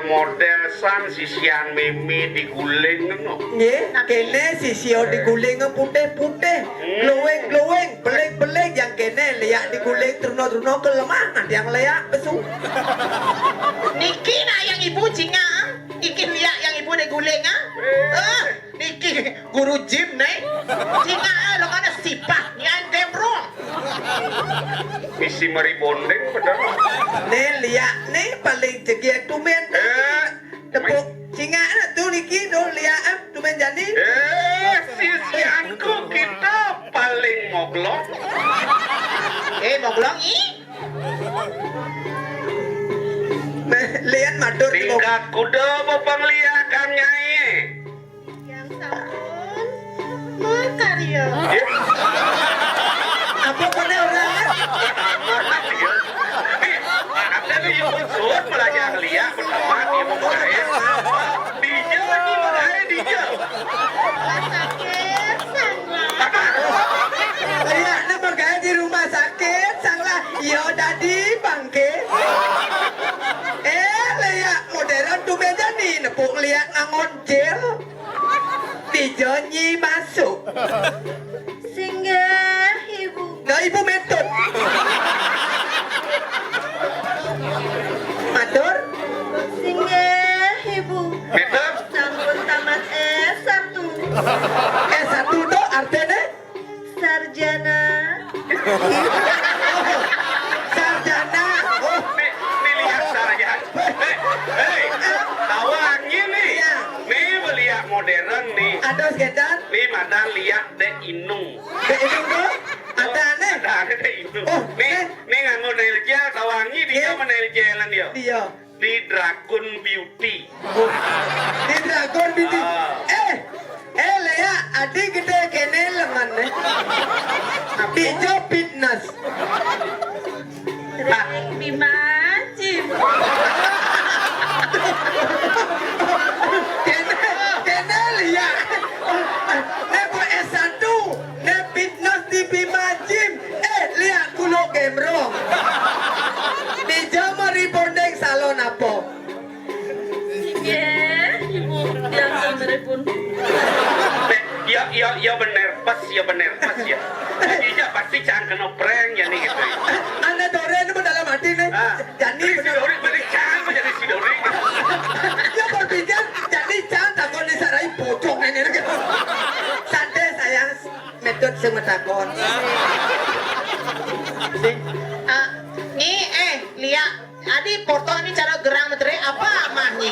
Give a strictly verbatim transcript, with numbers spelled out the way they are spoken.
Model san sisian mémé diguling ngono. Nggih, kéné sisia diguling putih-putih, glowing-glowing, beling-beling, yang kéné liak diguling truna-truna kelemah, nanti yang liak pesu. Niki nak yang ibu cingak, niki liak yang ibu diguling, ah? Eh, niki guru gym né. Cingak, ah, lo kana sipah, nyan dembrong. Misi mari bonding bener. Né liak né paling jegé tumen. Eh, tepuk cingak tu niki tu liak, eh, tumen jani. Eh, sisianku kita paling moglong. Eh, moglong i? Lian matur. Tingkat kuda bepang liak kan nyai. Yang sampun makarya. Apa kene orang? Ada di YouTube belajar liak pertama di rumah saya. Dija ni mulai dija. Sakit sangat. Apa? Liak ni mulai di rumah sakit, sanglah. Yo dadi bangke. Eh, liak modern tu meja ni nepuk liak ngangon jel. Dija nyi masuk. Singgih, Ibu. Nah, Ibu metut. Matur. Singgih, Ibu. Metut. Sampun tamat S satu. S satu tu artinya? Sarjana. Sarjana. Oh. Nih, nih lihat sarjana. Hei, hei, tawangi nih. Iya. Nih melihat modern nih. Aduh, sekitar. Nih madan lihat dek inung. Dek inung tuh? Ada aneh. Ada aneh dek inung. Oh, nih, eh. Nih nganggo nail gel, tawangi dia. Iya. Mana nail gelan dia? Dia. Di Dragon Beauty. Di Dragon Beauty. Ah. Eh, eh, Lea, adi gedé kéné lengané. Pijo fitness. Ring Bima Gym. Kéné, kéné Lea. Eh, buat S satu. Né fitness di Bima Gym. Eh, Lea kulo gemrong. Pijo mau rebonding salon apa? Nggih, Ibu, tiang sampun. Nek, ya, ya, ya bener, pas ya bener, pas ya. Iya pasti cang kena prank ya nih gitu. Ané Dore ini dalam hati nih. Ah. Jani si Dore balik cang, jadi si Dore. Ya berpikir, jadi cang takon disarai pocong ini gitu. Santai sayang, metode sing metakon. Ah, ni, eh, lihat. Adi foto ini cara gerang metere apa amah nyi?